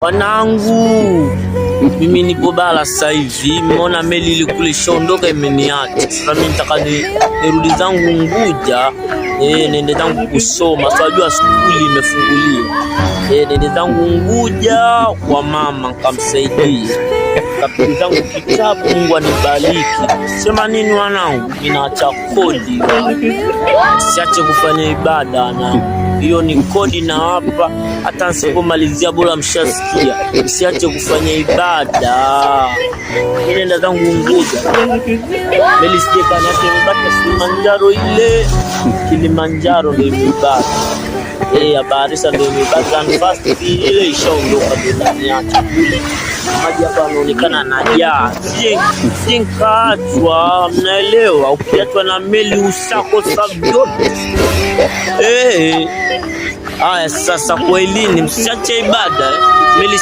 Wanangu, mimi nipo bara sasa hivi, nimeona meli ile kule ishaondoka imeniacha. Sasa mimi nitaka nirudi zangu Unguja, nende zangu kusoma. Sasa wajua skuli imefunguliwa. Nende zangu Unguja kwa mama nikamsaidie. Kapiti zangu kitabu, Mungu anibariki. Sema nini wanangu, mimi naacha kodi. Siache kufanya ibada wanangu. Hiyo ni kodi na hapa, hata nisipomalizia bora mshasikia. Msiache kufanya ibada. Mimi nenda zangu Unguja. Meli sije kaniacha imebaki Kilimanjaro ile. Kilimanjaro ndio imebaki. Ya Barisa ndio imebaki. And fast ile ishaondoka ndio inaniacha kule. Maji hapa yanaonekana yanajaa. Sije nikaachwa, mnaelewa? Ukiachwa na meli ushakosa vyote. Haya sasa, kwa elini msiache ibada eh. Meli